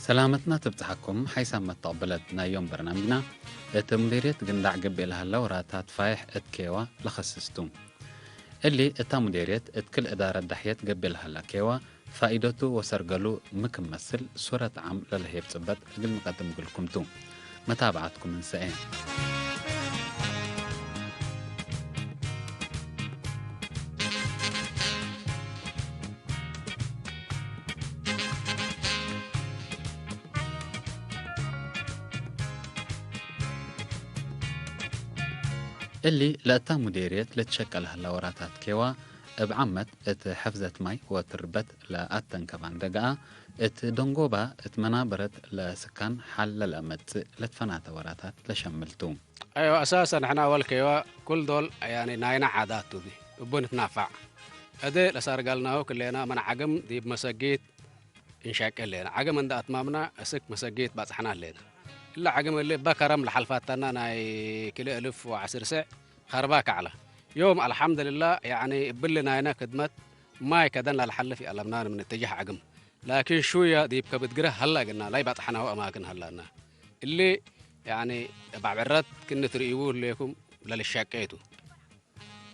ሰላመትና ትብጽሓኩም ሓይሳብ መተቕበለት ናይ ዮም በርናምጅና። እት ሙዴርየት ግንዳዕ ግብ ኢልሃላ ወራታት ፋይሕ እት ኬዋ ለኸስስቱ። እሊ እታ ሙዴርየት እት ክል እዳረት ዳሕየት ግብ ኢልሃላ ኬዋ ፋኢደቱ ወሰርገሉ ምክም መስል ሱረት ዓም ለለሄብ ጽበት እግል ንቀድም ግልኩምቱ። መታብዓትኩም እንሰኤ። እሊ ለእታ ሙዴርየት ለትሸቀል ሀላ ወራታት ኬዋ፣ እብ ዓመት እት ሐፍዘት ማይ ወትርበት ለአተንከባን ደገኣ፣ እት ደንጎባ እት መናበረት ለስካን ሐል ለለአመጽእ ለትፈናተ ወራታት ለሸምልቱ። አይዋ፣ አሳሰ ንሕና ወልከይዋ ኩል ዶል፣ ያኒ፣ ናይና ዓዳት ቱ ዲ እቡ ንትናፋዕ። እደ ለሳርጋልናሁ ክሌና መን ዓግም ዲብ መሰጊት እንሻቄ ሌና። ዓግም እንዳ አትማምና እስክ መሰጊት ባጽሕና ሌና። እላ ዓግም እሊ በከረም ለሓልፋተና ናይ ክልኤ እልፍ ወዐስር ሰዕ ኸርባ ከዕላ። ዮም አልሐምድልላ፣ ያኒ፣ እብሊ ናይና ክድመት ማይ ከደን ላልሓልፍ ይአለምናን ምን እትጃህ ዓግም። ላኪን ሹያ ዲብ ከብድ ግረህ ሀላ ግና፣ ላይ ባጽሐናሁ አማክን ሀላና። እሊ፣ ያኒ፣ ባብ ዕረት ክን ትርእይቡ ህሌኩም ለልሻቄቱ።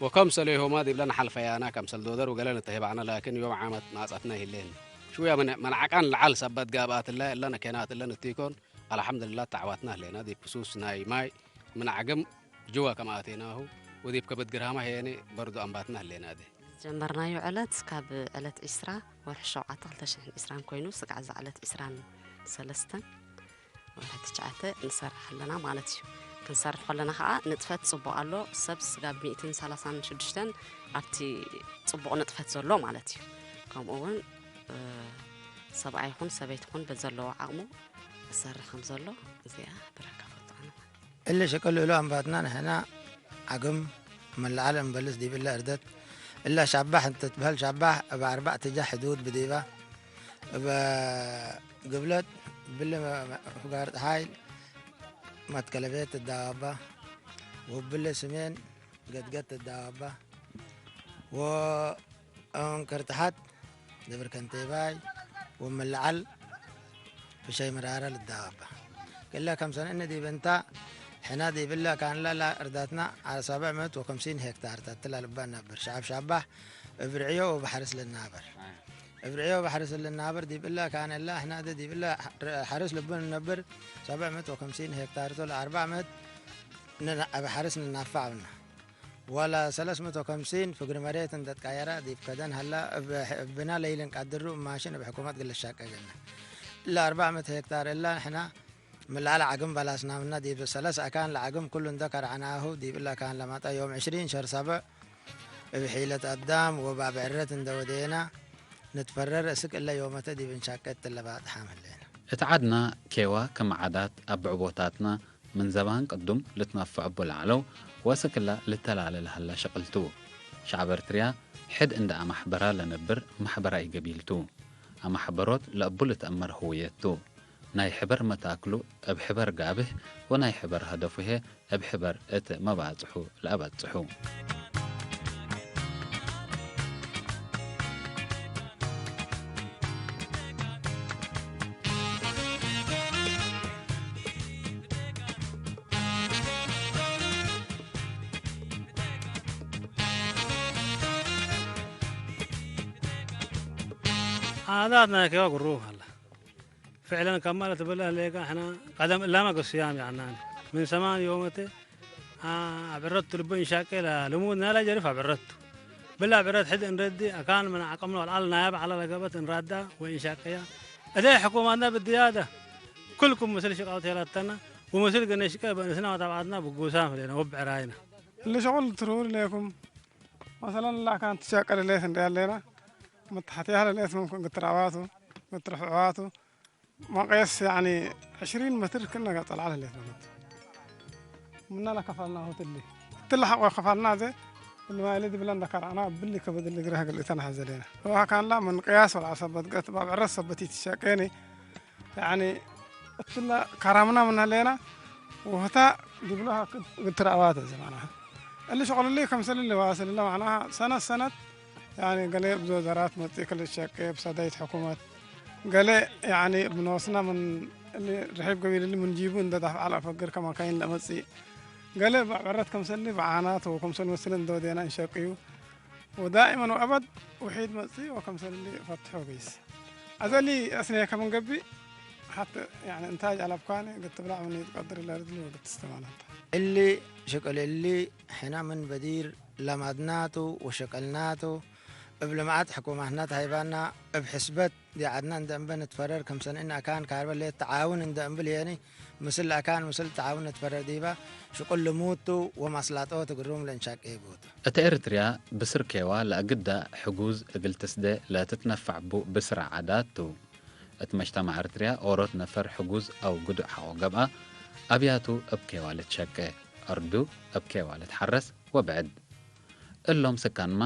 ወከምሰል ዮማ ዲብለን ሐልፈያና፣ ከምሰል ዶደር ወገለ ንተሄባዕና፣ ላኪን ዮም ዓመት ማጸትና ይህሌን። ሹያ ምን፣ ምን ዓቃን ለዓል ሰበት ጋብአትለ፣ እለን ኬናትለን እቲኮን፣ አልሐምድልላ ተዓዋትና ህሌና። ዲብ ክሱስ ናይ ማይ ምን ዓግም ጅዋ ከም አቴናሁ፣ ወዲብ ከብድ ግርሃማ ሄኔ በርዶ አምባትና ህሌና። እዴ ዝጀመርናዮ ዕለት ካብ ዕለት ዒስራ ወርሒ ሸውዓተ ክልተ ሽሕን ዒስራን ኮይኑ፣ ስጋዕ እዛ ዕለት ዒስራን ሰለስተን ወርሒ ትሽዓተ ንሰርሕ ኣለና ማለት እዩ። ክንሰርሕ ከለና ከዓ ንጥፈት ጽቡቕ ኣሎ። ሰብ ስጋብ ሚእትን ሰላሳን ሽዱሽተን ኣብቲ ጽቡቕ ንጥፈት ዘሎ ማለት እዩ። ከምኡ እውን፣ እ፣ ሰብኣይ ይኹን ሰበይቲ ይኹን በዘለዎ ዓቕሙ ክሰርሕ ከም ዘሎ እዚኣ ብረካ ፈቱ ኣነ። እሊ ሽቅል እሉ ኣንባትና ንሕና ዓግም መለዓል እንበልስ ዲብ እለ እርደት እላ ሻባሕ እንትትበህል ሻባሕ እብ ኣርባዕ ትጃህ ሕዱድ ብዲባ እብ ግብለት ብሊ መ-፣ መ-፣ ፍጋር ጸሓይ መትከለቤት ትዳባባ ወብሊ ስሜን ገድገድ ትዳባባ ወእንክርትሓት ደብር ከንቴባይ ወመለዓል ፍሸይ መራረ ልዳባባ። ክለ ከም ሰንእኒ ዲብ እንታ ሕና ዲብለ ካንላ ላ እርዳትና ዓለ ሰብዕ ምእት ወከምሲን ሄክታር ተትላ ልባ ነብር። ሸዓብ ሻባህ እብ ርዕዮ ወበሐርስ ልናበር። እብ ርዕዮ ወበሐርስ ልናበር ዲብለ ካንላ ሕና ዲ ዲብለ ሐርስ ልብን ነብር ሰብዕ ምእት ወከምሲን ሄክታር ቶ ለአርባዕ ምእት ንን-፣ እብ ሐርስ ንናፋዕ ብና። ወለ ሰለስ ምእት ወከምሲን ፍግሪ መሬት እንተ ትቃየረ ዲብ ከደን ሀላ፣ እብ፣ እብና ለይልን ቃድሩ ማሽን እብ ሕኩመት ግልሻቀ ገነ። እለ አርባዕ ምእት ሄክታር እለ ንሕና ምን ለዐለ ዓግም በላስና ምና ዲብ ሰለስ አካን ለዓግም ኩሉ እንደ ከርዐናሁ ዲብ እለ አካን ለመጠ ዮም ዕሽሪን ሸር ሰብዕ እብ ሒለት አዳም ወባብ ዕረት እንደ ወዴና ንትፈረር እስክ እለ ዮመተ ዲብ እንሻቀት ትለባጥሓም ህሌና። እት ዓድና ኬዋ ክም ዓዳት አብዕቦታትና ምን ዘባን ቅዱም ልትነፍዕ እቡ ለዐለው ወእስክላ ልተላለ ለሀላ ሸቅል ቱ። ሸዐብ ኤርትርያ ሕድ እንደ አማሕበራ ለነብር ማሕበራይ ገቢል ቱ። አማሕበሮት ለእቡ ልትአመር ህውየት ቱ። ናይ ሕበር መታክሉ እብ ሕበር ጋብህ ወናይ ሕበር ሀደፉ ህዬ እብ ሕበር እት መባጽሑ ለአበጽሑ። ዓዳት ናይ ኬዋ ግሩብ ሀላ። ፍዕለን ከማለ ትብለ ህሌካ፣ ሕና ቀደም እላማ ገሱያም ያዕናን ምን ሰማን ዮመቴ፣ አ፣ ኣብ ዕረቱ ልቡ እንሻቄ ላ ልሙድ ናላ ጀሪፍ ኣብ ዕረቱ። ብላ ኣብ ዕረት ሕድ እንረዲ፣ ኣካን ምን ዓቀምና ወልዓል ናያ በዓላ ለገበት እንራዳ ወይ እንሻቀያ። እደ ሕኩማትና ብድያዳ፣ ኩልኩም ምስል ሽቃውት የላተና፣ ወምስል ገነሽቀ በእንስና ወታብዓትና ብጉሳም ህሌና ወብዕራይና። እሊ ሸቁል ትርውር ሌኩም፣ መሰለን ላካን ትሻቀል ሌት እንደ ያለና፣ መታሕትያ ለሌት ምምኩን ግትራዋቱ፣ ግትርሕዋቱ፣ መቄስ ያኒ ዕሽሪን መትር ክነ ገጸል ዐለ ሌት ነመት። ምና ለከፋልና ሆት እሊ። እትለ ሐቆ ከፋልና ዘ እልማ እሊ ድብለን ደከራና ብሊ ከበድ እሊ ግረህ ግልእተን ሐዘ ሌና። ወሃ ካንላ ምን ቅያስ ወላ ሰበት ገት ባብ ዕረስ ሰበት ይትሸቄኒ። ያኒ እትለ ከራምና ምን ሌና ወህታ ድብሎ ግትር አዋተ ዘማና። እሊ ሸቁል እሊ ከምሰል እሊ ዋስል እለ ማዕና ሰነት ሰነት ያኒ ገሌ ብዞ ዘራት መጽእ ክልሸቄ ብሰዳይት ሕኩመት ገለ ያኒ ብንወስና ምን እሊ ርሒብ ገቢልሊ ምን ጂቡ እንደ ዳፍዓ ለአፈግር ከማካይን ለመጽእ ገለ ብዕረት ከምሰሊ ብዓናት ወከምሰል መስል እንደ ወዴና እንሸቅዩ ወዳኢመን ወአበድ ውሒድ መጽእ ወከምሰሊ ፈትሖ ገይስ። አዘሊ አስኔ ከምን ገቢ ሐተ ያኒ እንታጅ አለብካኒ ግትብላ ምን ይትቀድር ለርድል ወግትስተማናታ። እሊ ሸቀል እሊ ሕና ምን በዲር ለማድናቱ ወሸቀልናቱ እብ ልምዓት ሕኩማትና ተሃይባና እብ ሕስበት ዲዓድና እንደ እምበ ንትፈረር ከም ሰንእን አካን ካርበ ሌት ተዓውን እንደ እምብል የኒ ምስል አካን ምስል ተዓውን ንትፈረር ዲባ ሽቁል ልሙቱ ወማስላጦ ትግሩም ለእንሻቄ ቡቱ። እተ ኤርትርያ ብስር ኬዋ ለአግዳ ሕጉዝ እግል ትስደ ለትትነፋዕ ቡ ብስር ዓዳት ቱ። እት መጅተማዕ ኤርትርያ ኦሮት ነፈር ሕጉዝ አው ግዱዕ ሐቆ ገብአ አብያቱ እብ ኬዋ ልትሸቄ፣ አርዱ እብ ኬዋ ልትሐረስ ወብዕድ። እሎም ስካንማ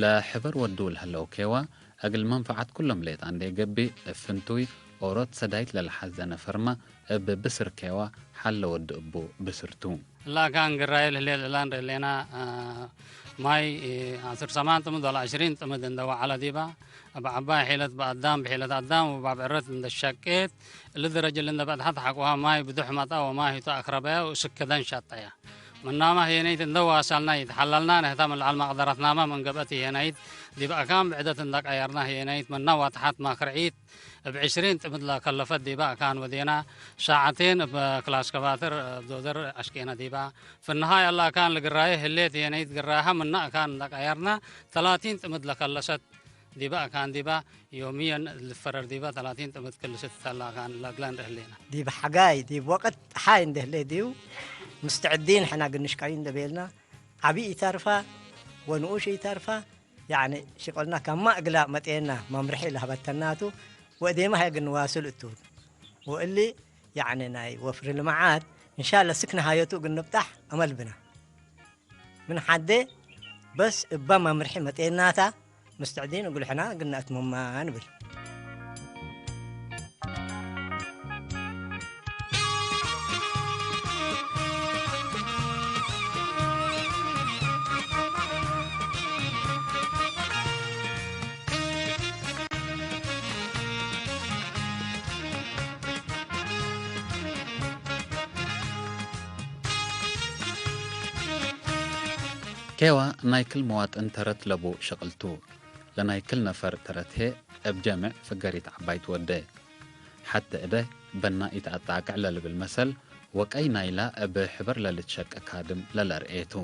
ለሕበር ወዱ ለህለው ኬዋ እግል መንፈዓት ኩሎም ሌጣ እንዴ ገብእ እብ ፍንቱይ ኦሮት ሰዳይት ለለሐዘ ነፈርማ እብ ብስር ኬዋ ሐለ ወዱ እቡ ብስር ቱ። እላ ካን ግራየ ልህሌት ዕላን ርኤሌና፣ አ፣ ማይ፣ እ፣ ዐስር ሰማን ጥምድ ወላ ዕሽሪን ጥምድ እንደ ወዓለ ዲባ፣ እብ ዐባይ ሒለት በአዳም ብሒለት አዳም ወባብ ዕረት እንደ ሸቄት፣ እሊ ደረጀ ልንደ በጽሐት ሐቆሃ ማይ ብዱሕ መጣ ወማሂቱ አክረበያ ወእስክ ከደን ሸጠያ። ምናማ ህየነይት እንደ ዋሰልና ይትሐለልና ነህታ ምን ለዐል መቅደረትናማ ምን ገብአት ህየነይት ዲብ አካን ብዕደት እንደ ቀየርና ህየነይት ምና ዋተሐት ማክርዒት እብ ዕሽሪን ጥምድ ለከለፈት ዲባ አካን ወዴና ሻዐቴን እብ ክላስከባትር እብ ዶዘር አሽቄነ ዲባ። ፍንሃይ አላ አካን ልግራየ ህሌት ህየነይት ግራያሃ ምና አካን እንደ ቀየርና ተላቲን ጥምድ ለከለሰት ዲባ አካን ዲባ ዮምየን ልፈረር ዲባ ተላቲን ጥምት ክልስት ተላ አካን ለግላ እንደ ህሌና። ዲብ ሐጋይ ዲብ ወቅት ጸሓይ እንደ ህሌ ዲዩ ምስትዕዲን ሕና ግንሽቃዩ እንደ ቤልና ዓቢ ኢተርፋ ወንኡሽ ኢተርፋ ያዕኒ ሽቅልና ከማ እግላ መጤና መምርሒ ለህበተናቱ ወእዴማ ሀየ ግንዋስል እቱ ወእሊ ያዕኒ ናይ ወፍሪ ልምዓት እንሻላ ስክነ ሀየቱ እግል ንብጣሕ አመል ብና። ምን ሐዴ በስ እባ መምርሒ መጤናታ ምስትዕዲን እግል ሕና ግና እትምማ ንብል። ኬዋ ናይ ክል መዋጥን ተረት ለቡ ሸቅል ቱ። ለናይ ክል ነፈር ተረት ህዬ እብ ጀምዕ ፍገሪት ዐባይ ትወዴ። ሐቴ እደ በና ኢተአጣቅዕ ለልብል መሰል ወቀይ ናይላ እብ ሕበር ለልትሸቄ ካድም ለለርኤ ቱ።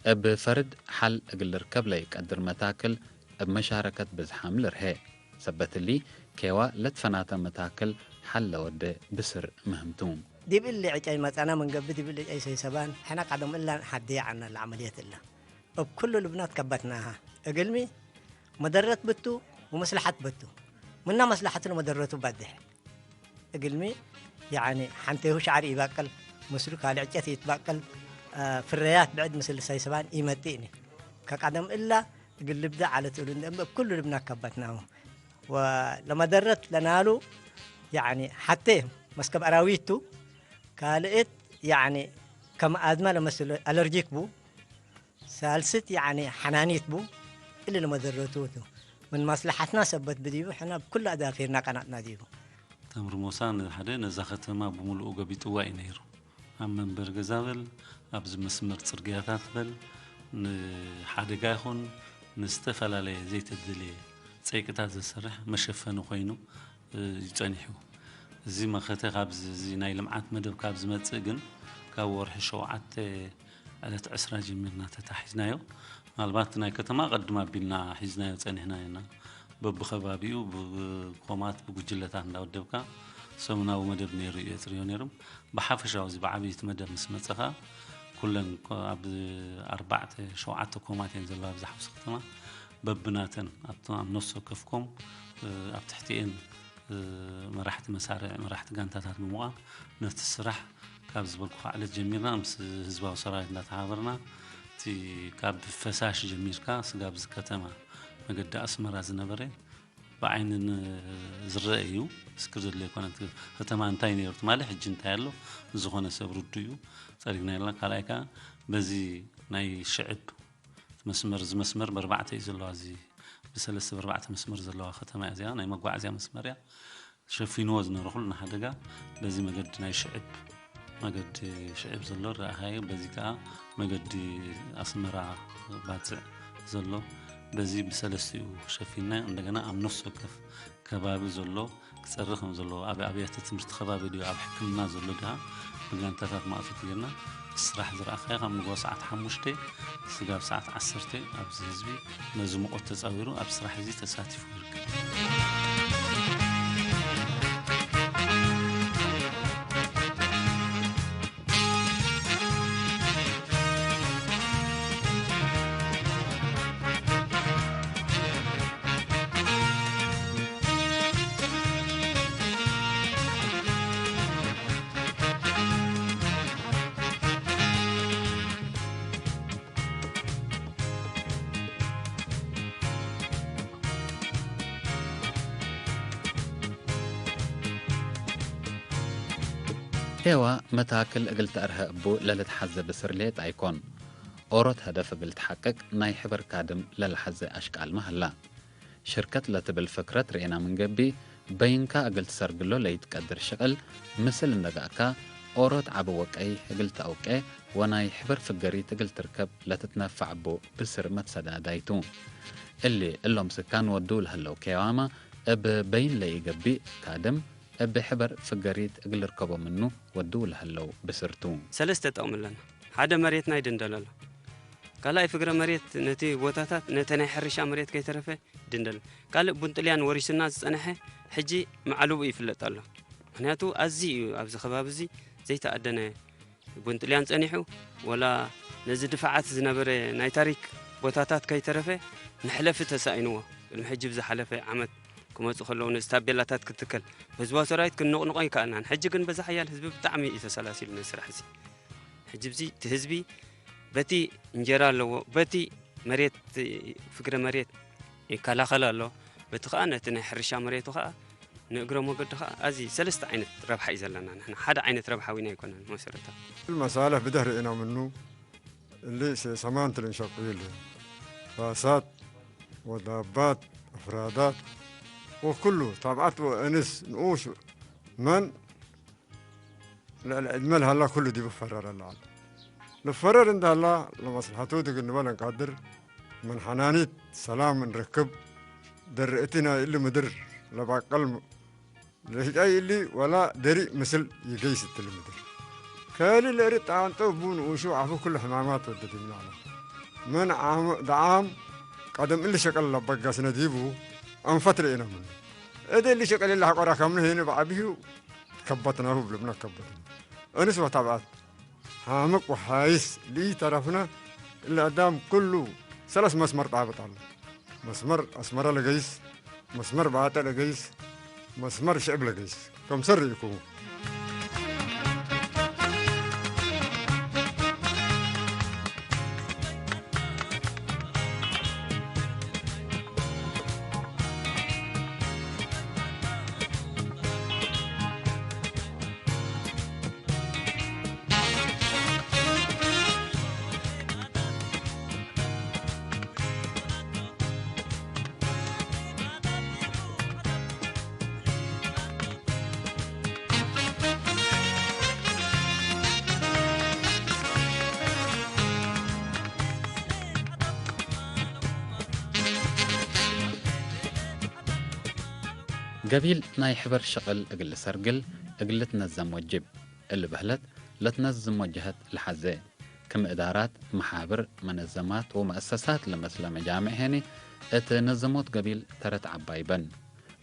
እብ ፈርድ ሐል እግል ልርከብ ለኢቀድር መታክል እብ መሻረከት ብዝሓም ልርሄ። ሰበት እሊ፣ ኬዋ ለትፈናተ መታክል ሐል ለወዴ ብስር ምህም ቱ። ዲብ እሊ ዕጨይ መጸና ምን ገብእ፣ ዲብ እሊ ዕጨይ ሰይሰባን፣ ሕነ ቀደም እላ ሐዴ ዐልነ ለዐመልየት እለ። እብ ኩሉ ልብናት ከበትናሃ። እግልሚ፣ መደረት ብቱ ወመስለሐት በቱ። ምና መስለሐቱ ለመደረቱ ባድሕ። እግልሚ፣ ያዕኒ፣ ሐንቴሁ ሸዕር ኢበቅል፣ ምስሉ ካልዕ ጨት ኢትበቅል፣ አ፣ ፍረያት ብዕድ ምስል ሰይሰባን ኢመጽእኒ። ከቀደም እላ እግል ልብዳ ዐለት እሉ እንደ እብ ኩሉ ልብና ከበትናሁ። ወለመደረት ለናሉ፣ ያዕኒ፣ ሐቴ መስከብ አራዊት ቱ፣ ካልእት፣ ያዕኒ፣ ከም አድመ ለመስሎ አለርጂክ ቡ፣ ሳልስት፣ ያዕኒ፣ ሐናኒት ቡ፣ እሊ ለመደረቱ ቱ። ምን መስለሐትና ሰበት ብዲቡ፣ ሕና ብኩሉ አዳፊርና ቀናጥና ዲቡ። ተምሪ ሞሳ ንሓደ ነዛ ከተማ ብምሉኡ ገቢጥዋ እዩ ነይሩ። ኣብ መንበሪ ገዛ በል፣ ኣብዚ መስመር ጽርግያታት በል፣ ንሓደጋ ይኹን ንዝተፈላለየ ዘይተደልየ ጸይቅታት ዘስርሕ መሸፈኒ ኮይኑ፣ እ፣ እዩ ጸኒሑ። እዚ መኸተ ካብዚ፣ እዚ ናይ ልምዓት መደብ ካብ ዝመጽእ ግን ካብ ወርሒ ሸውዓተ ዕለት ዕስራ ጀሚርና ተታሒዝናዮ። ምናልባት ናይ ከተማ ቅድም ኣቢልና ሒዝናዮ ጸኒሕና ኢና። በብኸባቢኡ ብኮማት ብጉጅለታት እንዳወደብካ ሰሙናዊ መደብ ነይሩ እዩ የጽርዮ ነይሩ። ብሓፈሻዊ እዚ ብዓብይቲ መደብ ምስ መጸኻ ኩለን ኮ-፣ ኣብ ኣርባዕተ ሸውዓተ ኮማት እየን ዘለዋ ኣብዚ ሓውሲ ከተማ። በብናተን ኣብቶም ኣብ ነፍሲ ወከፍ ኮም፣ እ፣ ኣብ ትሕቲኤን እ፣ መራሕቲ መሳርዕ፣ መራሕቲ ጋንታታት ብምዃን ነቲ ስራሕ ካብ ዝበልኩኻ ዕለት ጀሚርና ምስ ህዝባዊ ሰራዊት እንዳተሓባበርና እቲ ካብ ፈሳሽ ጀሚርካ ስጋብ እዚ ከተማ መገዲ ኣስመራ ዝነበረ ብዓይኒ ን-፣ ዝረአ እዩ። ምስክር ዘድልዮ ኣይኮነን። እቲ ከተማ እንታይ ነይሩ ትማሊ ሕጂ እንታይ ኣሎ ዝኾነ ሰብ ርዱእ እዩ። ጸሪግና ኢልና። ካልኣይ ከኣ በዚ ናይ ሽዕብ እቲ መስመር፣ እዚ መስመር ብኣርባዕተ እዩ ዘለዋ፣ እዚ ብሰለስተ ብኣርባዕተ መስመር ዘለዋ ከተማ እያ። እዚኣ ናይ መጓዓዝያ መስመር እያ። ሸፊንዎ ዝነበረ ኩሉ ንሓደጋ በዚ መገዲ ናይ ሽዕብ፣ መገዲ ሽዕብ ዘሎ ረኣኻዮ። በዚ ከኣ መገዲ ኣስመራ ባጽዕ ዘሎ፣ በዚ ብሰለስቲኡ ሸፊንና። እንደገና ኣብ ነፍሲ ወከፍ ከባቢ ዘሎ ክጸሪ ከም ዘለዎ፣ ኣብ ኣብያተ ትምህርቲ ከባቢ ድዩ፣ ኣብ ሕክምና ዘሎ ድኣ፣ ብጋንታታት ማእቶት ጌርና ስራሕ ዝረኣኻዮ፣ ካብ ንግሆ ሰዓት ሓሙሽተ ስጋብ ሰዓት ዓሰርተ ኣብዚ ህዝቢ ነዚ ሙቐት ተጻዊሩ ኣብ ስራሕ እዚ ተሳቲፉ ይርከብ። ሄዋ መታክል እግል ተአርሀ እቡ ለልትሐዘ ብስር ሌጥ ኣይኮን። ኦሮት ሀደፍ እግል ተሐቅቅ ናይ ሕበር ካድም ለልሐዘ አሽቃልመ ሀላ። ሽርከት ለትብል ፍክረት ርኤና ምን ገብእ፣ በይንካ እግል ትሰርግሎ ለይትቀድር ሽቅል ምስል እንደጋእካ፣ ኦሮት ዐቢ ወቀይ እግል ተአውቄ ወናይ ሕበር ፍገሪት እግል ትርከብ ለትትነፋዕ እቡ ብስር መትሰዳዳይቱ። እሊ እሎም ስካን ወዱ ለሀለው ኬዋማ እብ በይን ለኢገብእ ካድም እብ ሕበር ፍገሪት እግል ርከቦ ምኑ ወዱ ለሀለው ብስርቱ። ሰለስተ ጠቕሚ ኣለና። ሓደ መሬትና ይድንደል ኣሎ። ካልኣይ ፍግረ መሬት ነቲ ቦታታት ነቲ ናይ ሕርሻ መሬት ከይተረፈ ይድንደል። ካልእ ቡንጥልያን ወሪስና ዝጸንሐ ሕጂ መዓልቡ ይፍለጥ ኣሎ። ምኽንያቱ ኣዝዩ እዩ ኣብዚ ከባቢ እዚ ዘይተኣደነ ቡንጥልያን ጸኒሑ፣ ወላ ነዚ ድፋዓት ዝነበረ ናይ ታሪክ ቦታታት ከይተረፈ ንሕለፊ ተሳኢንዎ። ቅድሚ ሕጂ ብዝሓለፈ ዓመት ክመጹ ከለዉ ነዚ ታቤላታት ክትከል ህዝባዊ ሰራዊት ክንንቕንቖ ኣይከኣልናን። ሕጂ ግን በዚ ሓያል ህዝቢ ብጣዕሚ እዩ ተሰላሲሉ ነዚ ስራሕ እዚ። ሕጂ እዚ እቲ ህዝቢ በቲ እንጀራ ኣለዎ፣ በቲ መሬት፣ ፍግረ መሬት ይከላኸል ኣሎ፣ በቲ ኸኣ ነቲ ናይ ሕርሻ መሬቱ ኸኣ ንእግረ መገዱ ኸኣ ኣዚ ሰለስተ ዓይነት ረብሓ እዩ ዘለና። ንሕና ሓደ ዓይነት ረብሓ ዊና ኣይኮነን መሰረታ። المصالح بدهر إنا منو اللي سمان تلنشقيل فاسات ودابات أفرادات وكله تابعت وأنس نقوش من لا، لا، المال هلا كله دي بفرر العالم. لفرر عند الله لمصلحته دي قلنا ولا نقدر من حنانيت سلام نركب در اتنا اللي مدر لبعقل لهجاي اللي ولا دري مثل يقيس اللي مدر. كالي اللي ريت عن طوب بون وشو عفو كل حمامات وددي من على. من عام دعام قدم اللي شكل لبقى سنديبو أنفتر إنا منه. إذا اللي شكل اللي حقرا كمنه هنا بعبيه ከበትናሁ ብልብና ከበትና። እንስ ወታብዓት ሓምቅ ወሓይስ ልኢተረፍና እለ አዳም ኩሉ ሰለስ መስመር ጣብጥ አለ። መስመር አስመራ ለገይስ፣ መስመር ባተ ለገይስ፣ መስመር ሽዕብ ለገይስ። ከም ሰር ይኩ። ገቢል ናይ ሕበር ሸቕል እግል ሰርግል እግል ትነዘም ወጅብ። እሊ በህለት ለትነዝም ወጀሀት ለሐዘ። ክም እዳራት፣ መሓብር፣ መነዘማት ወመአሰሳት ለመስለ መጃምዕ ሄኒ፣ እት ነዘሞት ገቢል ተረት ዐባይ በን።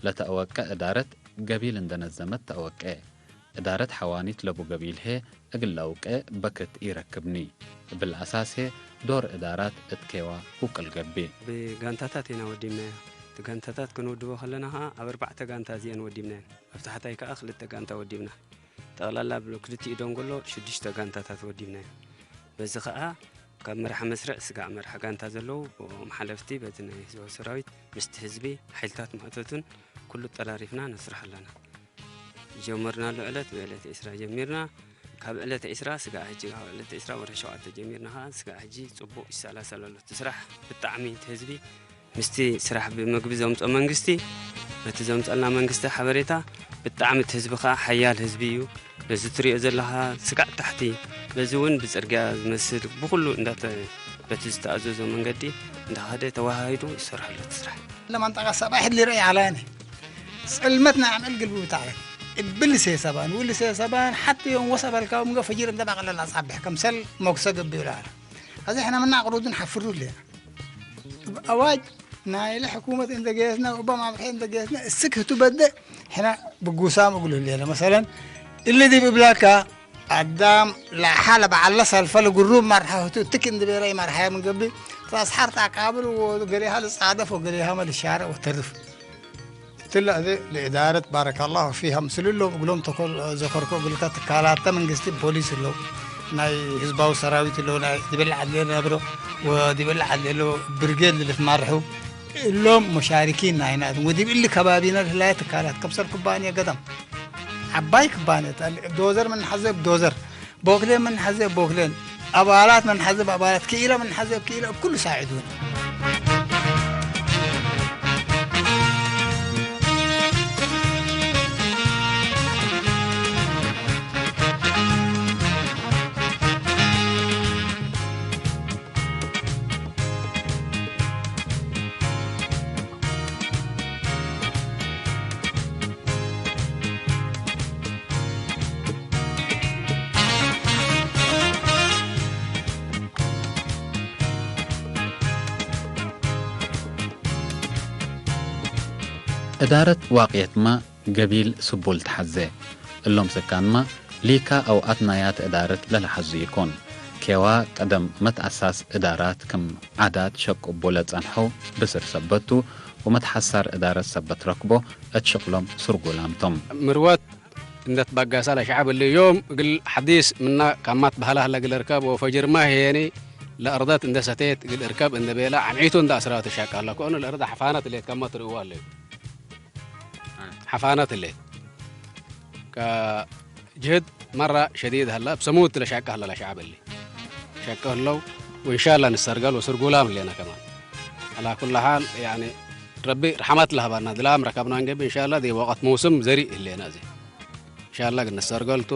ለተአወቀ እዳረት ገቢል እንደ ነዘመት ተአወቀ። እዳረት ሐዋኒት ለቡ ገቢል ሄ እግል ለአውቀ በክት ኢረክብኒ። እብል አሳስ ሄ ዶር እዳራት እት ኬዋ ውቅል ገብእ። ብጋንታታት ኢና ወዲብናዮ። እቲ ጋንታታት ክንውድቦ ከለና ኸዓ ኣብ ኣርባዕተ ጋንታ እዚአን ወዲብናየን። ኣብ ታሕታይ ከኣ ክልተ ጋንታ ወዲብና። ጠቕላላ ኣብ ክልቲኡ ደንጎሎ ሽዱሽተ ጋንታታት ወዲብናዮ። በዚ ከኣ ካብ መርሓ መስርዕ ስጋዕ መርሓ ጋንታ ዘለዉ ብኦም ሓለፍቲ በቲ ናይ ህዝባዊ ሰራዊት ምስቲ ህዝቢ ሓይልታት ማእቶትን ኩሉ ጠራሪፍና ነስርሕ ኣለና። ጀመርናሉ ዕለት ብዕለት ዒስራ ጀሚርና። ካብ ዕለት ዒስራ ስጋዕ ሕጂ ካብ ዕለት ዒስራ ወርሒ ሸውዓተ ጀሚርና ከኣ ስጋዕ ሕጂ ጽቡቕ ይሰላሰል ኣሎ። እቲ ስራሕ ብጣዕሚ እቲ ህዝቢ ምስቲ ስራሕ ብመግቢ ዘምጾ መንግስቲ፣ በቲ ዘምጸልና መንግስቲ ሓበሬታ፣ ብጣዕሚ እቲ ህዝቢ ኸኣ ሓያል ህዝቢ እዩ። በዚ ትሪኦ ዘለኻ ስጋዕ ታሕቲ፣ በዚ እውን ብጽርግያ ዝመስል ብኹሉ እንዳተ-፣ በቲ ዝተኣዘዞ መንገዲ እንዳኸደ ተወሃሂዱ ይሰርሐሉ እቲ ስራሕ። ለማንጣቃ ሰብኣይ ሕድሊ ረይ ዓላያነ ጽልመት ናይ ኣምዕል ግልቡ ብታዕለ እብል ሴ ሰባን ውል ሴ ሰባን ሓቲ ዮም ወሰ በልካው ምገ ፈጅር እንደ ባቅለላ ጻብሕ ከምሰል ሞክሰ ገብ ይላል። እዚ ሕና ምና ቅሩድን ሓፍሩ ለ ኣዋጅ ናይ ለሕኩመት እንደ ገየስና ወባ ማብሐ እንደ ገየስና እስክ ህቱ በደ ሕና ብጉሳም እግሉ ሌለ መሰለን እሊ ዲብ እብላካ ኣዳም ለሓለ በዓለ ሰልፈ ለግሩብ መርሓ ህቱ ትክ እንድቤረ ይመርሓ ምንገቢ ራስ ሓርት ኣቃብል ወገሌሃ ልጻደፍ ወገሌሃ መልሻረ ወተርፍ። ትላ እዚ ለእዳረት ባረካላሁ ፊሃ ምስሉ ኣለዎም እግሎም ተኮል ዘከርኮ እግልካ ትካላተ መንግስቲ ፖሊስ ኣለዉ ናይ ህዝባዊ ሰራዊት ኣለዉ ናይ ዲበላ ዓድሌ ነብሮ ወዲበላ ዓድሌ ኣለዉ ብርጌድ ልትማርሑ እሎም መሻሪኪን ናይናት ወዲብ እሊ ከባቢና ልህላየ ትካላት ከምሰል ኩባንያ ገዳም ዓባይ ክባንያ ዶዘር ምንሓዘ ዶዘር ቦክሌን ምንሓዘ ቦክሌን ኣባላት ምንሓዘ ኣባላት ክኢለ ምንሓዘ ክኢለ ኩሉ ሳዒዱን። እዳረት ዋቅየትማ ገቢል ስቡል ተሓዘ። እሎም ስካንማ ሊካ ኣው ኣትናያት እዳረት ለለሓዙ ይኮን። ኬዋ ቀደም መትኣሳስ እዳራት ክም ዓዳት ሸቅቡ ለጸንሐው ብስር ሰበቱ ወመትሓሳር እዳረት ሰበት ረክቦ እት ሽቅሎም ስርጉላምቶም። ምርወት እንደት ባጋሳ ለሸዓብ እሊ ዮም እግል ሐዲስ ምና ካማት በህላ ህለ እግል እርከብ ወፈጅርማ ሄየኒ ለእርደት እንደ ሰቴት እግል እርከብ እንደ ቤላ ዓምዒቱ እንደ ኣስራቱ ሻቃ ለኮኑ ለእርደ ሐፋነት እሌት ካማ ትርእዋ ኣለዩ። ሐፋነት እሌት ከጅህድ መራ ሸዲድ ሀላ ብሰሙት ለሻቃ ሀላ ለሸዓብ እሊ ሸቀ ህለው ወኢንሻላ ንሰርገል ወስርጉላም እሌና ከማን። አላ ኩል ሓል ያኒ ረቢ ርሓማት ለሀባና ድላም ረከብና እንገቢ ኢንሻላ ዲ ወቀት መውስም ዘሪእ ህሌና እዚ ኢንሻላ ግን ንሰርገልቱ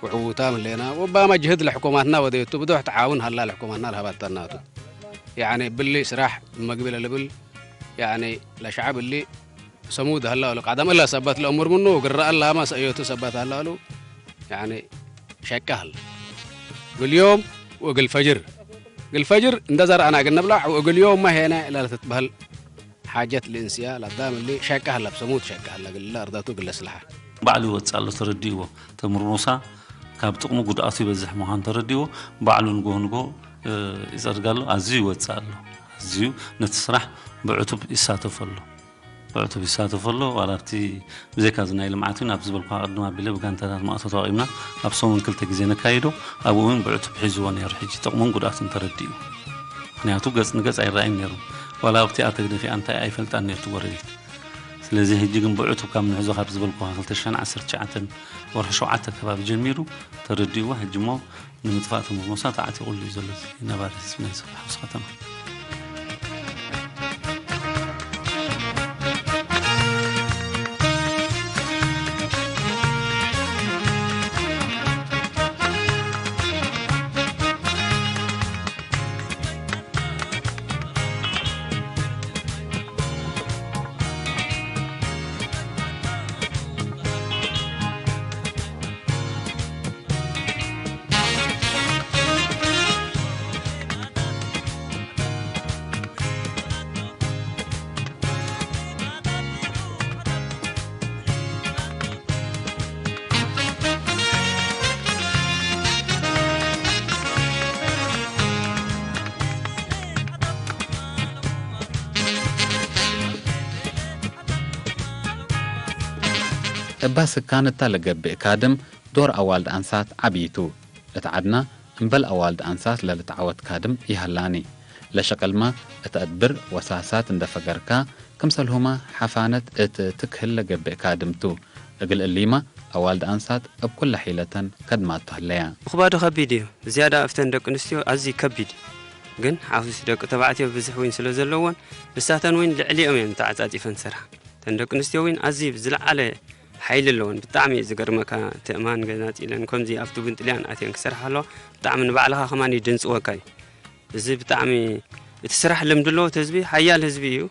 ውዕውታም ህሌና ወባማ ጅህድ ለሕኩማትና ወደየቱ ብዱሕ ተዓውን ሀላ ለሕኩማትና ለሀባተናቱ ያኒ ብሊ ስራሕ መግቢ ለልብል ያኒ ለሸዓብ እሊ ሰሙድ ሀላ ቃደም እላ ሰበት ለእሙር ምኑ ግረአ ላማ ሰእዮቱ ሰበት ሀላ ሉ ያኒ ሸቀ ሀላ እግል ዮም ወእግል ፈጅር እግል ፈጅር እንደ ዘርአና እግል ንብላዕ ወእግል ዮም ማ ሄነ ለልትትበህል ሓጀት ልእንስያ ለአዳም እሊ ሸቀ ሀላ ብሰሙድ ሸቀ ሀላ እግል እርደቱ እግል ለስልሓ። ባዕሉ ይወጽእ ኣሎ ተረዲእዎ። ተምርሞሳ ካብ ጥቕሙ ጉድኣቱ ይበዝሕ ምዃኑ ተረዲእዎ ባዕሉ ንጎ ንጎ ይጸርግ ኣሎ። ኣዝዩ ይወጽእ ኣሎ። ኣዝዩ ነቲ ስራሕ ብዕቱብ ይሳተፍ ኣሎ። ብዕቱብ ይሳተፍ ኣሎ። ዋላ ኣብቲ ብዘይካ እዚ ናይ ልምዓት እውን ኣብ ዝበልኩ ኣቐድም ኣቢለ ብጋንታታት ማእቶ ተዋቒምና ኣብ ሰሙን ክልተ ግዜ ነካይዶ። ኣብኡ እውን ብዕቱብ ሒዝዎ ነይሩ። ሕጂ ጥቕሙን ጉድኣቱን ተረዲኡ። ምክንያቱ ገጽ ንገጽ ኣይረኣይን ነይሩ። ዋላ ኣብቲ ኣተግደፊኣ እንታይ ኣይፈልጣን ነይሩ እቲ ጎረቤት። ስለዚ ሕጂ ግን ብዕቱብ ካብ ንሕዞ ካብ ዝበልኩኻ ክልተ ሽሕን ዓሰርተ ትሽዓተን ወርሒ ሸውዓተ ከባቢ ጀሚሩ ተረዲእዎ። ሕጂ እሞ ንምጥፋእ ተመርሞሳ ተዓቲቑሉ እዩ ዘሎ እዚ ነባሪ ህዝቢ ናይ ሰፈር ሓውሲ ከተማ። እባ ስካን እታ ለገብእ ካድም ዶር ኣዋልድ ኣንሳት ዓብይቱ። እት ዓድና እምበል ኣዋልድ ኣንሳት ለልትዓወት ካድም ይሃላኒ። ለሸቀልማ እት ኣድብር ወሳሳት እንደ ፈገርካ፣ ክምሰልሁማ ሓፋነት እት ትክህል ለገብእ ካድምቱ። እግል እሊማ ኣዋልድ ኣንሳት እብ ኩለ ሒለተን ከድማቱ ህለያ። ምኽባዱ ከቢድ እዩ። ዝያዳ እፍተን ደቂ ኣንስትዮ ኣዝዩ ከቢድ እዩ። ግን ሓውስ ደቂ ተባዕትዮ ብዙሕ ዊን ስለ ዘለዎን ንሳተን ዊን ልዕሊኦም እየን ተዓጻጺፈን ዝሰርሓ። እተን ደቂ ኣንስትዮ ዊን ኣዝዩ ብዝለዓለ ሓይሊ ኣለወን። ብጣዕሚ እዩ ዝገርመካ። እቲ እማን ገናጺለን ከምዚ ኣብቲ ቡን ጥልያን ኣትየን ክሰርሓ ኣለዋ። ብጣዕሚ ንባዕልኻ ከማን ይድንጽወካ እዩ። እዚ ብጣዕሚ እቲ ስራሕ ልምዲ ኣለዎ። እቲ ህዝቢ ሓያል ህዝቢ እዩ።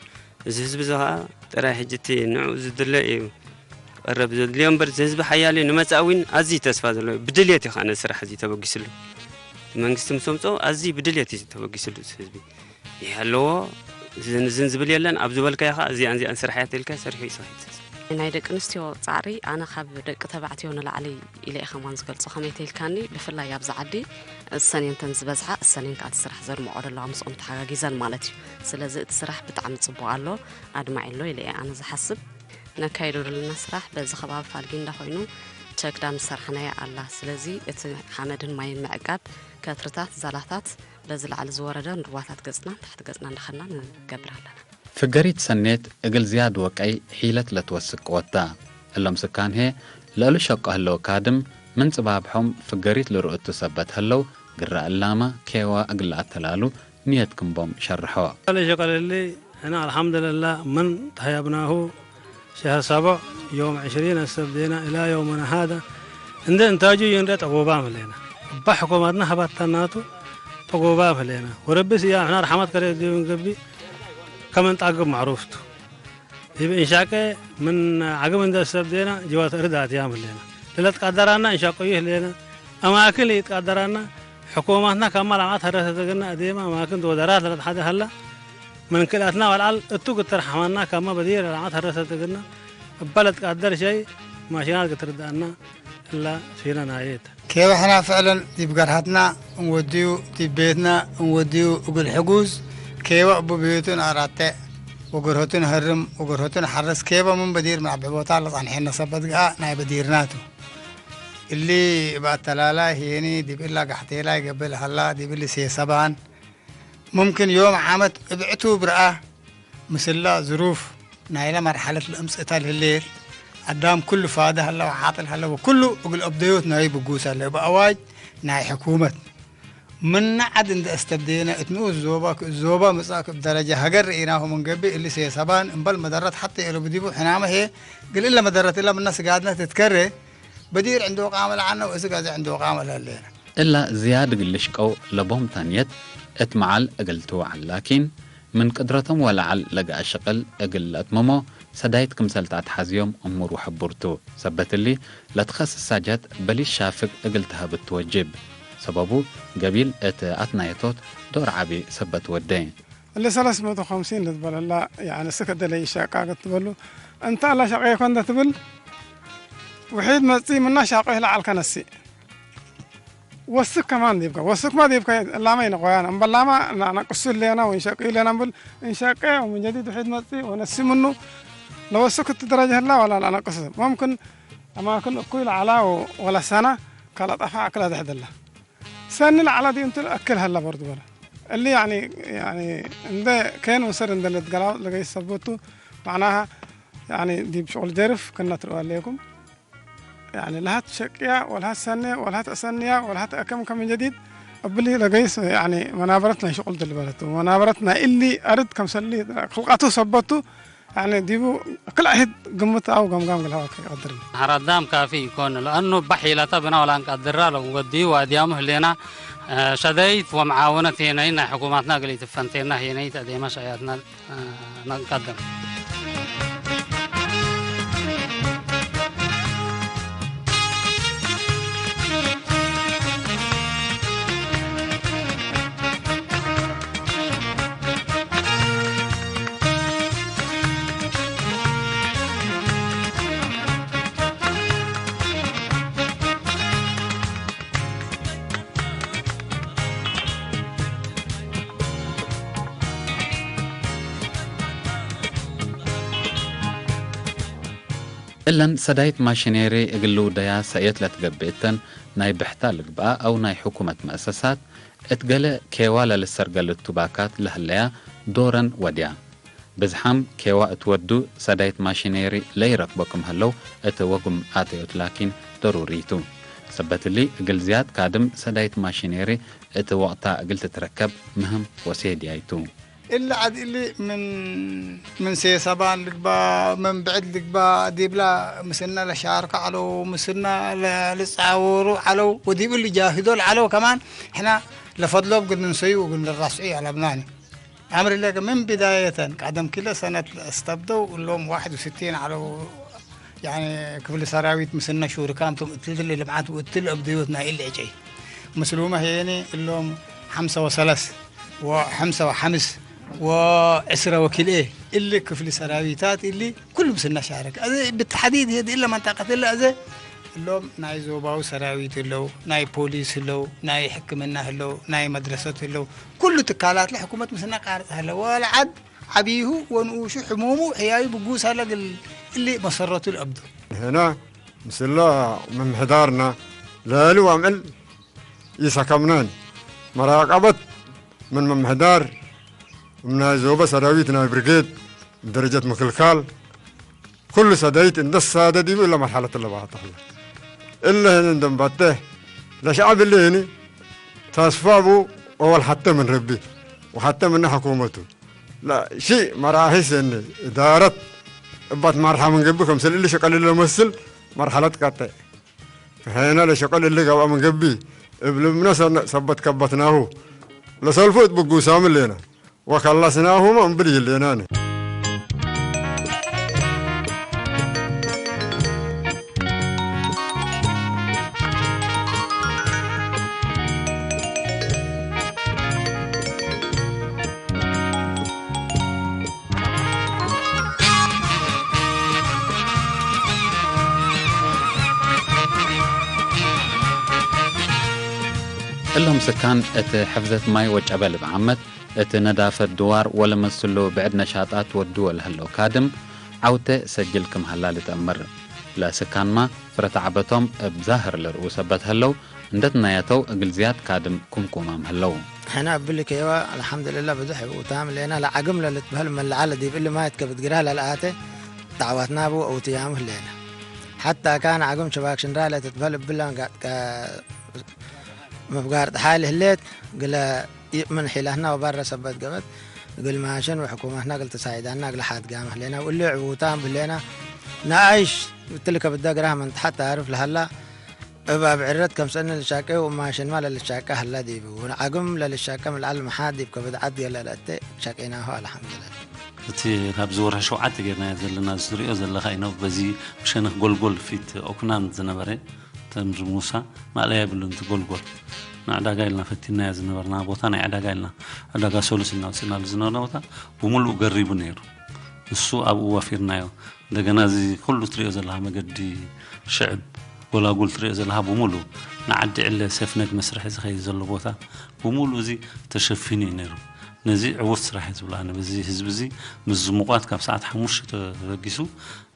እዚ ህዝቢ እዚ ኸኣ ጥራይ ሕጂ እቲ ንዕኡ ዝድለ እዩ ቀረብ ዘድልዮ እምበር፣ እዚ ህዝቢ ሓያል እዩ። ንመጻኢ እውን ኣዝዩ ተስፋ ዘለዎ እዩ። ብድልየት እዩ ኸኣ ነዚ ስራሕ እዚ ተበጊስሉ። መንግስቲ ምስ ኣምጽኦ ኣዝዩ ብድልየት እዩ ተበጊስሉ። እዚ ህዝቢ ይህ ኣለዎ፣ እዝን እዝን ዝብል የለን። ኣብ ዝበልካዮ ኸኣ እዚኣን እዚኣን ስራሕ እያ ተልካ ሰሪሑ እዩ ሰሪሑ። ናይ ደቂ ኣንስትዮ ጻዕሪ ኣነ ካብ ደቂ ተባዕትዮ ንላዕሊ ኢለ እየ ከማን ዝገልጾ። ከመይ ተልካኒ፣ ብፍላይ ኣብዚ ዓዲ እሰን እየን እተን ዝበዝሓ፣ እሰን እየን ከኣ እቲ ስራሕ ዘድምቖ ዘለዋ ምስኦም ተሓጋጊዘን ማለት እዩ። ስለዚ እቲ ስራሕ ብጣዕሚ ጽቡቕ ኣሎ፣ ኣድማዒ ኣሎ ኢለ እየ ኣነ ዝሓስብ። ነካይዶ ዘለና ስራሕ በዚ ከባቢ ፋልጊንዳ ኮይኑ ቸክዳም ዝሰርሓናያ ኣላ። ስለዚ እቲ ሓመድን ማይን ምዕቃብ፣ ከትርታት፣ ዛላታት በዚ ላዕሊ ዝወረደ ንሩባታት ገጽናን ታሕቲ ገጽናን እንዳኸድና ንገብር ኣለና። ፍገሪት ሰኔት እግል ዝያድ ወቀይ ሒለት ለትወስቅ ወታ። እሎም ስካን ሄ ለእሉ ሸቆ ህለው ካድም ምን ጽባብሖም ፍገሪት ልርእቱ ሰበት ህለው ግራ እላማ ኬዋ እግል ኣተላሉ ንየት ክንቦም ሸርሖ። ለሸቀለሊ ሕና ኣልሓምዱልላ ምን ተህያብናሁ ሸህር ሰቦዕ ዮም ዕሽሪን ኣሰብዴና እላ ዮምና ሃዳ እንደ እንታጁ ይንደ ጠጎባ ምሌና እባ ሕኮማትና ሃባታናቱ ጠጎባ ምሌና ወረብስ እያ ሕና ርሓማት ከረ ገቢ ከመን ጣግብ ማዕሩፍቱ ይብ እንሻቀ ምን ዓግም እንደ ሰብ ዴና ጅዋት እርድ ኣትያም ህሌና። ለለትቃደራና እንሻቀዩ ህሌና። ኣማክን ለይትቃደራና ሕኩማትና ካማ ላማት ሀረሰ ተገና እዴማ ኣማክን ተወደራት ለለትሓደ ሀላ። ምን ክልኣትና ዋልዓል እቱ ግትር ሓማና ካማ በዲር ላማት ሀረሰ ተገና እባ ለትቃደር ሸይ ማሽናት ግትርዳእና እላ ሲና ናየት። ኬበ ሕና ፍዕለን ዲብ ገርሃትና እንወድዩ፣ ዲብ ቤትና እንወድዩ እግል ሕጉዝ፣ ኬበ እቡ ቤቱ ነኣራቴዕ፣ ወገርሆቱ ነሀርም፣ ወገርሆቱ ነሓርስ፣ ኬበ ምን በዲር ምን ኣብ ሕቦታ ለጸንሐነ ሰበት ገኣ ናይ በዲርናቱ። እሊ እብ ኣተላላይ ህየኒ ዲብ እላ ጋሕቴላይ ገብእ ለሀላ፣ ዲብ እሊ ሴሰባን፣ ሙምክን ዮም ዓመት እብ ዕቱብ ረኣ፣ ምስላ ዝሩፍ ናይለ መርሐለት ለእምጽእታ ለህሌት፣ አዳም ኩሉ ፋደ ሀለ ወዓጥል ሀለ ወኩሉ እግል አብደዮት ናይ ብጉስ ሀለ። እብ አዋጅ ናይ ሕኩመት ምነ ዐድ እንደ አስተብዴነ፣ እት ንኡስ ዞባ ክእ ዞባ ምጻእ ክእ ደረጃ ሀገር ርኢናሁ ምን ገብእ፣ እሊ ሴሰባን እምበል መደረት ሐቴ እሉ ብዲቡ ሕናመ ህዬ፣ እግል እለ መደረት እለ ምነ ስጋድነ ትትከሬ፣ በዲር ዕንዶ ቃመ ለዐነ ወእስክ አዜ ዕንዶ ቃመ ለህሌነ። እላ ዝያድ እግል ልሽቀው ለቦም ታንየት እት መዓል እግል ትወዓል ላኪን፣ ምን ቅድረቶም ወለዓል ለገአ ሽቅል እግል ለአትመሞ ሰዳይት ክምሰል ተአትሓዝዮም እሙር ወሕቡር ቱ። ሰበት እሊ፣ ለትኸስስ ሳጀት በሊስ ሻፍግ እግል ተሀብ ትወጅብ። ሰበቡ፣ ገቢል እት አትናየቶት ዶር ዐቢ ሰበት ወዴ። እሊ ሰለስ መቶ ኸምሲን ልትበለላ፣ ያዕኒ እስክ እደለ ይሻቃ ክትበሉ፣ እንተ አላ ሻቄኮ እንደ ትብል፣ ውሒድ መጺ ምና ሻቆ ይህለ ዐልከ ነሲ። ወስክ ከማን ዲብከ፣ ወስክማ ዲብከ፣ እላማ ይነቆያን፣ እምበላማ ና-፣ ነቅሱ ሌና ወንሸቂ ሌና እምብል፣ እንሸቀ ወምን ጀዲድ ውሒድ መጺ ወነሲ ምኑ፣ ለወስክ እት ደረጃ ህላ ወላ ለአነቅሱ። መምክን አማክን እኩይ ለዓላ ወ-፣ ወለሰና ከለጠፋ አክል አድሕድላ። ሰኒ ለዓላ ዲንቱ አክል ሀላ በርዱ በለ። እሊ ያኒ፣ ያኒ እንደ ከን ወሰድ እንደ ለትገላው ለገይ ሰበቱ ማዕናሃ ያኒ ዲብ ሽቁል ጀርፍ ክነ ትርእዋ አለይኩም። ያኒ ለሀት ሸቅያ ወለሀት ሰንያ ወለሀት አሰንያ ወለሀት አከም ከም ጀዲድ እብሊ ለገይስ ያኒ መናበረት ናይ ሽቁል ድልበለቱ መናበረት ናይ እሊ አርድ ከምሰሊ ክልቀቱ ሰበቱ ያኒ ዲቡ ክልአሂት ግምት አው ገምጋም ግልሃዋ ከይቀድርን። ሀራዳም ካፊ ይኮን ለአኑ ባሒላታ ብና ወላን ቀድራ ለወዲ ወአድያሙ ህሌና ሸደይት ወመዓውነት ሄነይ ናይ ሕኩማትና ገሊት ፈንቴና ሄነይ ተዴማ ሻያትና ነንቀድም። እለን ሰዳይት ማሽኔሪ እግል ልውደያ ሰእየት ለትገብእ እተን ናይ ብሕታ ልግብኣ አው ናይ ሕኩመት መእሰሳት እት ገሌ ኬዋ ለልሰርገል እቱ ባካት ለህለያ ዶረን ወድያ። ብዝሓም ኬዋ እት ወዱ ሰዳይት ማሽኔሪ ለይረክቦ ክም ህለው እት ወጉም ኣተዮት ላኪን ደሩሪ ቱ። ሰበትሊ እግል ዝያድ ካድም ሰዳይት ማሽኔሪ እቲ ወቕታ እግል ትትረከብ ምህም ወሴድያይቱ። እሊ ዓድ እሊ ምን ምን ሴሰባን ልግባ ምን ብዕድ ልግባ ዲብላ ምስና ለሻርካ ዓለው ምስና ለ- ልጻወሩ ዓለው ወዲብ እሊ ጃሂዶ ለዓለው ከማን ሕና ለፈድሎም ግን ንሰዩ ግን ልራስዑ ያለብናኒ። أمر لك من بداية قدم كلا سنة استبدوا لهم واحد وستين على يعني ክፍሊ ሰራዊት ምስና ሹርካም ቶም እትልል ልምዓት ውእትል ኣብ ድዮት ናይ እሊ ዕጨይ ምስሉመ ሄኒ እሎም ሓምሳ ወሰለስ ወሓምሳ ወሓምስ ወዕስራ ወክልኤ እሊ ክፍሊ ሰራዊታት እሊ ኩሉ ምስና ሻረክ እዚ ብተሓዲድ ሄድ እለ መንጣቀት እለ እዚ እሎም ናይ ዞባዊ ሰራዊት እለው ናይ ፖሊስ እለው ናይ ሕክምና እለው ናይ መድረሰት እለው ኩሉ ትካላት ለሕኩመት ምስና ቃርጽ ሀለ ወላ ዓድ ዓብይሁ ወንኡሹ ሕሙሙ ሕያዩ ብጉስ ኣለግል እሊ መሰረቱ ልአብዱ። ንሕና ምስላ ምምሕዳርና ለሊ ዋምዕል ይሰከምናን መራቀበት ምን ምምሕዳር ናይ ዞበ ሰራዊት ናይ ብርጌድ ደረጀት ምክልካል ኩሉ ሰደይት እንደሳደድ ይብእ ለመርሐለት ለባህተለ እለ ህን እንደንባተ ለሸዓብ እለ ህኒ ተስፋቡ ኦወል ሐተ ምን ረቢ ወሐተ ምን ሕኩመቱ لا شيء مراحل سن إدارة እባት ማርሓ መንገቢ ከምስል እሊ ሸቀል ለመስል መርሓለት ቀጠ ፈሄና ለሸቀል እሊ ገብኣ መንገቢ እብልምነ ሰነ ሰበት ከበትናሁ ለሰልፉ እት ብጉሳም ሌና ወከላስናሁም እንብል ይሌናን እሎም ስካን እቲ ሕፍዘት ማይ ወጨበ ልብዓመት እቲ ነዳፈት ድዋር ወለመስሎ ብዕድ ነሻጣት ወዱ ወለህሎ ካድም ዓውተ ሰጅል ክም ሃላ ልጠምር። ለስካንማ ፍረተ ዓበቶም እብ ዛህር ለርኡ ሰበት ህለው እንደትናያተው እግል ዝያድ ካድም ኩምኩማም ህለው። ሕና እብሊ ከይዋ ኣልሓምዱልላ ብዙሕ እውታም ሌና ለዓግም ለልትበህል መለዓለ ዲብ እሊ ማየት ከብድ ግራ ለልኣተ ተዕዋትና ብኡ እውትያም ህሌና። ሓታ ካን ዓግም ሽባክ ሽንራ ለትትበህል እብላ መጋጥ- መብጋር ጥሓል ህሌት ግለ ይእምን ሒላትና ወባረ ሰበት ገበት እግል ማሽን ወሕኩመትና እግል ትሳይዳና እግል ሓድጋም ህሌና። ወእሊ ዕውታም ብሌና ነኣይሽ ብትል ከብደ ግራህ ምን ተሓት ታርፍ ለሀላ እብ ኣብ ዕረት ከምሰኒ ልሻቄ ወማሽንማ ለልሻቄ ሀላ ዲቡ። ወነዓግም ለልሻቄ ምልዓል መሓት ዲብ ከብድ ዓድ ገለ ለእተ ሻቄናሁ ኣልሓምዱሊላህ። እቲ ካብዚ ወርሒ ሸውዓተ ጌርናዮ ዘለና፣ እዚ ትሪኦ ዘለኻ ኢኖ፣ በዚ ብሸነኽ ጎልጎል ፊት ኦክናን ዝነበረ ተምሪ ሙሳ ማእለያ የብሉን። እቲ ጎልጎል ንዕዳጋ ኢልና ፈቲናዮ ዝነበርና ቦታ፣ ናይ ዕዳጋ ኢልና ዕዳጋ ሰሉስ ኢልና ወፂናሉ ዝነበርና ቦታ ብምሉእ ገሪቡ ነይሩ። ንሱ ኣብኡ ወፊርናዮ። እንደገና እዚ ኩሉ ትሪኦ ዘለኻ መገዲ ሽዕብ ጎላጉል ትሪኦ ዘለኻ ብምሉእ ንዓዲ ዕለ ሰፍነግ መስርሒ ዝኸይድ ዘሎ ቦታ ብምሉእ እዚ ተሸፊኑ እዩ ነይሩ። ነዚ ዕዉት ስራሕ እዩ ዝብሎ ኣነ። በዚ ህዝቢ እዚ ምስ ዝሙቋት ካብ ሰዓት ሓሙሽተ ተበጊሱ፣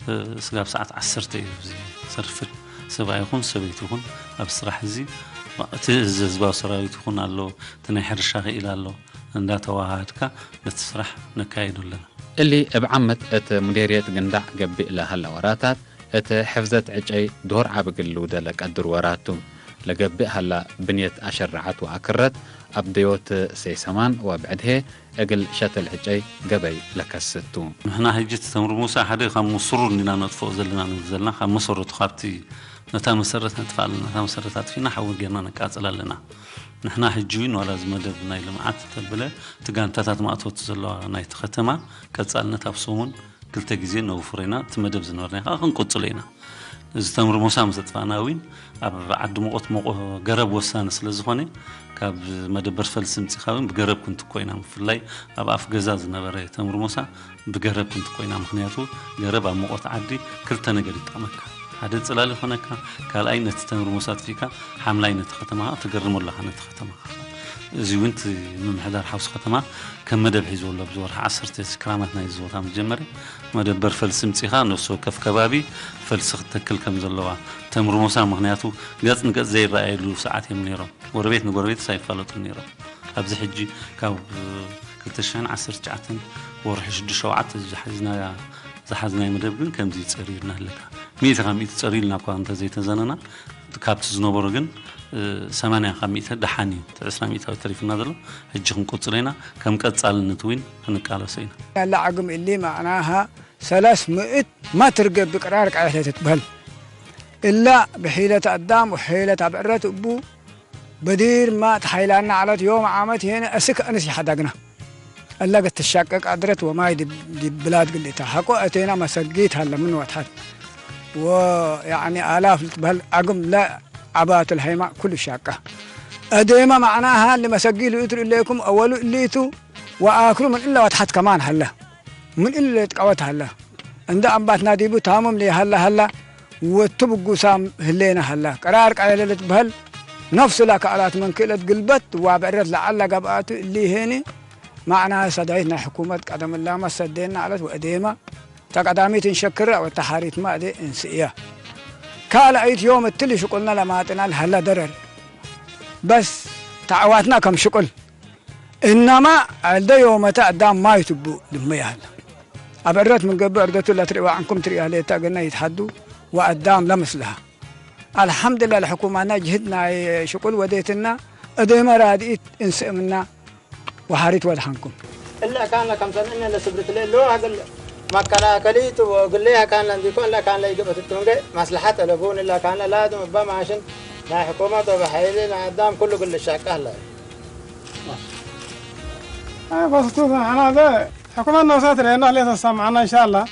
እ፣ ስጋብ ሰዓት ዓሰርተ እዩ እዚ ዝሰርፍድ። ሰብኣይ ይኹን ሰበይቲ ይኹን ኣብ ስራሕ እዚ፣ እቲ ህዝባዊ ሰራዊት ይኹን ኣሎ፣ እቲ ናይ ሕርሻ ክኢላ ኣሎ፣ እንዳተዋሃሃድካ ነቲ ስራሕ ነካይዶ ኣለና። እሊ እብ ዓመት እት ሙዴርየት ግንዳዕ ገብእ ለሀለ ወራታት፣ እት ሕፍዘት ዕጨይ ዶር ዓብግል ልውደ ለቀድር ወራቱ፣ ለገብእ ሀላ ብንየት ኣሸራዓት ወኣክረት፣ ኣብ ደዮት ሰይሰማን ወብዕድሄ እግል ሸተል ዕጨይ ገበይ ለከስቱ። ንሕና ሕጂ እቲ ተምሪ ሙሳ ሓደ ካብ ምስሩ እንዲና ነጥፍኦ ዘለና ንብል ዘለና፣ ካብ መሰረቱ ካብቲ ነታ መሰረት ነጥፍኣ ኣለና፣ ነታ መሰረት ኣጥፊእና ሓዊ ጌርና ነቃጽል ኣለና። ንሕና ሕጂ እውን ዋላ እዚ መደብ ናይ ልምዓት ተብለ እቲ ጋንታታት ማእቶት ዘለዋ ናይቲ ከተማ ቀጻልነት ኣብ ሰሙን ክልተ ግዜ ነውፍሮ ኢና። እቲ መደብ ዝነበርና ከዓ ክንቅጽሎ ኢና። እዚ ተምሪ ሞሳ ምስ ኣጥፋእና እውን ኣብ ዓዲ ሙቐት መቆ-፣ ገረብ ወሳኒ ስለ ዝኾነ ካብ መደበር ፈልሲ ምጺኻ እውን ብገረብ ክንትኮ ኢና። ብፍላይ ኣብ ኣፍ ገዛ ዝነበረ ተምሪ ሞሳ ብገረብ ክንትኮ ኢና። ምኽንያቱ ገረብ ኣብ ሙቐት ዓዲ ክልተ ነገር ይጠቕመካ። ሓደ ጽላል ይኾነካ፣ ካልኣይ ነቲ ተምሪ ሞሳ ኣጥፊእካ ሓምላይ ነቲ ከተማኻ ትገርሞ ኣለኻ ነቲ ከተማኻ። እዚ እውን እቲ ምምሕዳር ሓውሲ ከተማ ከም መደብ ሒዝዎ ኣሎ። ኣብዚ ወርሒ ዓሰርተ እዚ ክራማት ናይዚ ቦታ ምስ ጀመረ፣ መደበር ፈልሲ ምጺኻ ነፍሲ ወከፍ ከባቢ ፈልሲ ክትተክል ከም ዘለዋ፣ ተምሪ ሞሳ፣ ምኽንያቱ ገጽ ንገጽ ዘይረኣየሉ ሰዓት እዮም ነይሮም። ጎረቤት ንጎረቤትስ ኣይፋለጡን ነይሮም። ኣብዚ ሕጂ ካብ ክልተ ሽሕን ዓሰርተ ትሽዓተን ወርሒ ሽዱሽተ ሸውዓተ ዝሓዝና-፣ ዝሓዝናዮ መደብ ግን ከምዚ ጸሪርና ኣለካ። ሚእቲ ካብ ሚእቲ ጸሪልና እኳ እንተዘይተዘነና፣ ካብቲ ዝነበሮ ግን ሰማንያ ካብ ሚእቲ ደሓን እዩ። እቲ ዕስራ ሚእታዊ ተሪፍና ዘሎ ሕጂ ክንቆጽሮ ኢና። ከም ቀጻልነት እውን ክንቃለሶ ኢና። ያለ ዓግም እሊ ማዕናሃ ሰለስ ምእት ማትር ገብ ቅራር ቃየተ ትትበል እላ ብሒለት ኣዳም ወሒለት ኣብ ዕረት እቡ በዲር ማ ተሓይላና ዓለት ዮም ዓመት ሄነ እስክ ኣንስ ይሓዳግና እላ ገትሻቀቅ ኣድረት ወማይ ዲ ብላድ ግልታ ሓቆ ኣቴና መሰጊት ሃለ ምን ወትሓት ወያኒ ኣላፍ ልትበል ዓግም ለ ዓባት ልሃይማ ኩሉ ሻቃ ኣዴማ ማዕናሃ ልመሰጊ ልእትሩ እሌኩም ኣወሉ እሊቱ ወኣክሩ ምን እለ ወትሓት ከማን ሃለ ምን እለ ልጥቀወት ሃለ እንደ ኣምባትና ዲቡ ታሙም ሊሃላ ሃላ ወቱ ብጉሳም ህሌና ሃላ ቀራር ቃየለ ልትበህል ነፍሱ ላ ከኣላት መንክእለት ግልበት ዋብዕረት ለዓላ ገብኣቱ እሊ ሄኒ ማዕና ሰዳይት ናይ ሕኩመት ቀደም ላማ ሰዴና ኣለት ወእዴማ ተቀዳሚት እንሸክራ ወተሓሪት ማእዴ እንስእያ ካልኣይት ዮም እትል ሽቁልና ለማጥና ልሃላ ደረር በስ ተዕዋትና ከም ሽቁል እነማ ዐልደ ዮመተ አዳም ማይ ትቡ ልመ ያህል። አብ ዕረት ምን ገብእ ዕርደቱ ለትርእዋ ዐንኩም ትርእያ ሌታ ገና ይትሐዱ ወአዳም ለምስልሃ። አልሐምድላ ለሕኩማና ጅህድ ናይ ሽቁል ወዴትና እዴመ ራድኢት እንስእምና ወሐሪት ወድሐንኩም። እለ አካንለ ከምሰን እነ ለስብርትለ እለ ሀገል መከላከሊት ወግሌ አካንለ እንዲኮን እለ አካንለ ይግበት እትምንገ ማስለሐት አለቡን እለ አካንለ ላድም እበ ማሽን ናይ ሕኩመት ወበሐይሊ ናይ አዳም ኩሉ ግል ሻቀ ህለ። بس تو انا ذا حكومة الناس ترى انا ليس سامعنا ان شاء الله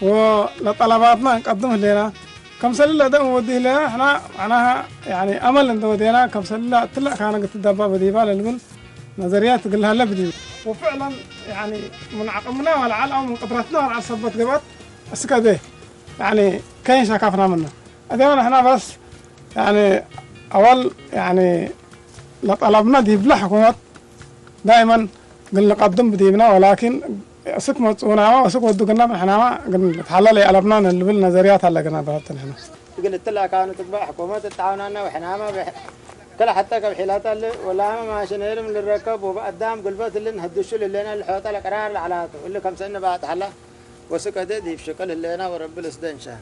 ولطلباتنا نقدم لنا كم سلة ده ودي لنا احنا معناها يعني امل انت ودينا كم سلة تلا كان قد تدبا بديبا للبن نظريات قلها لبدي وفعلا يعني من عقمنا ولا على من قدرتنا ولا على سبت قبت اسكده يعني كاين شكافنا منه هذا احنا بس يعني اول يعني لطلبنا ديبلا حكومة دائما قلنا قدم بديبنا ولكن اسك مصوناما اسك ودقنا من حناما قلنا تحلل يقلبنا نلبل نظريات هلا قلنا بهتن هنا قلت لها كانت تبع حكومة التعاوننا وحناما بح... كل حتى كم حيلات اللي ولا ما شنيرم للركب وبقدام قلبت اللي نهدشوا لنا الحوطة القرار العلاقة واللي كم سنة بعد حلا وسكت دي بشكل اللي انا ورب الاسدنشا